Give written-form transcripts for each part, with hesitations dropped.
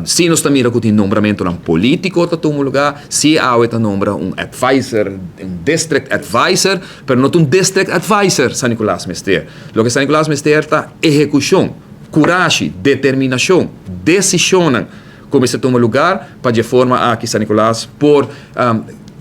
Si nos ta mira ku tin nombramentunan polítiko ta tuma lugá, si awe ta nombra un advisor, un district advisor, pero no ta un district advisor San Nicolas mester. Loke San Nicolas mester ta ehekushon, kurashi, determinashon, desishonnan ku mester tuma lugar pa dje forma aki San Nicolas por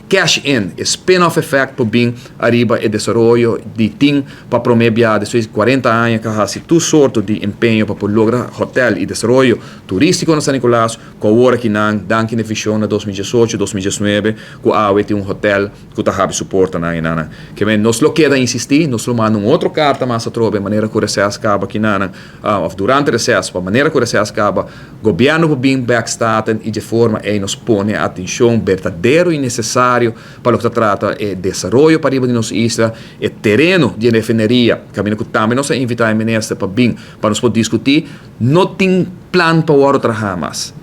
cash in, e spin-off effect por bin ariba e desaroyo di tin pa prome bia despues di 40 aña ku a hasi tur sorto di empeño pa por logra hotel i desaroyo turístiko na San Nicolas, ku awor aki nan, danki na e vishon na 2018, 2019, ku awe tin un hotel ku ta habri su portanan i nan. Ke men nos lo keda insistí, nos lo manda un otro karta mas atrobe manera ku reses kaba aki nan, òf durante reses, pa manera ku reses kaba, gobièrnu por bin bèk Staten i dje forma ei nos pone atenshon berdadero i nesesario pa loke ta trata e desaroyo pariba di nos isla, e tereno di e refineria, kaminda ku tambe nos a invitá e minister pa bin pa nos por diskutí. No tin plan pa wòrdu traha mas.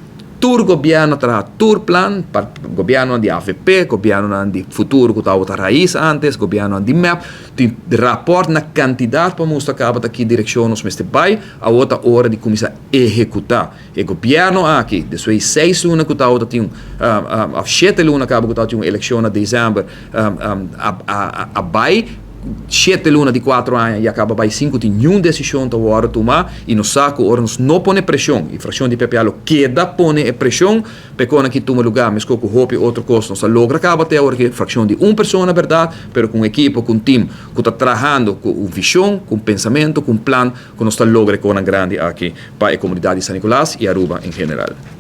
Tur gobièrnu a traha tur plan, pa gobièrnunan di avp, gobièrnunan di futuro ku tabata rais ántes, gobièrnunan di mep, tin rapòrt na kantidat pa mustra kaba ta ki direkshon nos mester bai. Awor ta ora di kuminsá ehekutá. E gobièrnu aki, despues di seis luna ku tabata tin un, òf shete luna kaba ku tabata tin un elekshon na desèmber, a bai shete luna di kuatro aña i a kaba bai sin ku tin niun desishon ta wòrdu tumá i nos sa ku ora nos no pone preshon i frakshon di PPA lo keda pone e preshon pa e kosnan aki tuma lugá meskos ku hopi otro kos nos a logra kaba te awor ki frakshon di un persona bèrdat pero ku un ekipo ku un tim ku ta trahando ku un vishon ku un pensamentu ku un plan ku nos ta logra e kosnan grandi aki pa e komunidat di San Nicolas i Aruba en general.